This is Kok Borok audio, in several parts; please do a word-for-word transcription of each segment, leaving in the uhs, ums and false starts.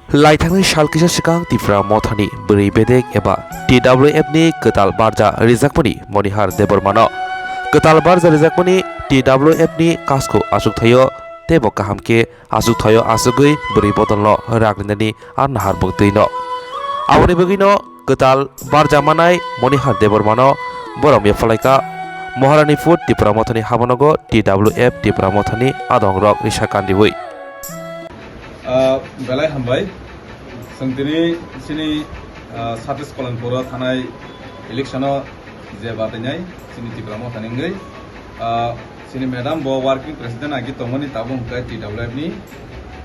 Laithangni sal kisa swkang Tipra Mothani bwrwi bedek eba T W F ni kwtal barja rijakmani Monihar Debbarmano kwtal barja rijakmani T W F ni kasko achuk thaio teibo kaham khe achuk thaio achugwi bwrwi bodolno rang rinani a nahar bwng twino. Aboni bagwino kwtal barja manai Monihar Debbarmano borom yaphalai kha Maharani Pur Tipra Mothani habanogo T W F Tipra Mothani adongrok risa kandiwi. Ah, belai hambai. Chwng tini chini, ah, Satish Kalanpur o thanai election o je batainai chini Tipra Mothani wngwi, ah, chini madam bo working president agi tongmani tabuk hwnkhe T W F ni,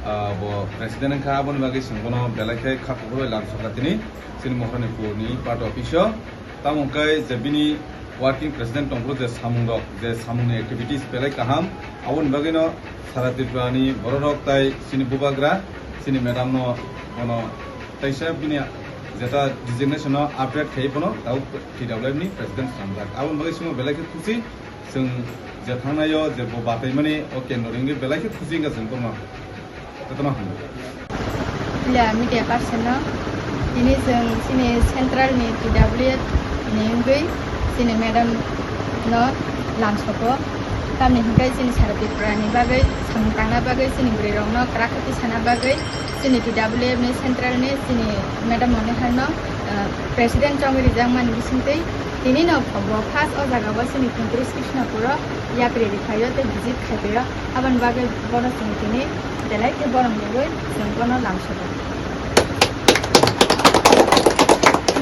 ah, bo president wngkha, aboni bagwi chwng bono belai khe kha kuphur bai lam sokha tini chini Maharani Pur ni party office o. Tamo hwnkhe je bini working president tongphuru je samungrok, je samungni activities belai kaham, aboni bagwino sara Tripurani bororok tai chini bubagra, chini madamno bono taisa bini jeta designation-no upgrade khaiwi bono tabuk T W F ni president swnamjak. Aboni bagwi chwngno belai khe khusi, chwng je thangnaio je bo bataimani o kendro ni wngwi belai khe khusi wngkha chwng bono. Jotono hambai. Media person no tini chwng chini central ni T W F ni wngwi chini madam no lamsoko. Tamni hwnkhe chini sara Tripura ni bagwi samung tangna bagwi chini bwrwi rok no kwrak khe tisana bagwi chini T W F ni central ni chini madam Monihar no, ah, president chongwi rijak mani bisingtwi tini no bo first o jaga o chini Kuntris Krishnapur o yapri rikhaio tei visit khaibaio. Aboni bagwi bono chwng tini belai khe borom rwgwi chwng bono lamsogo.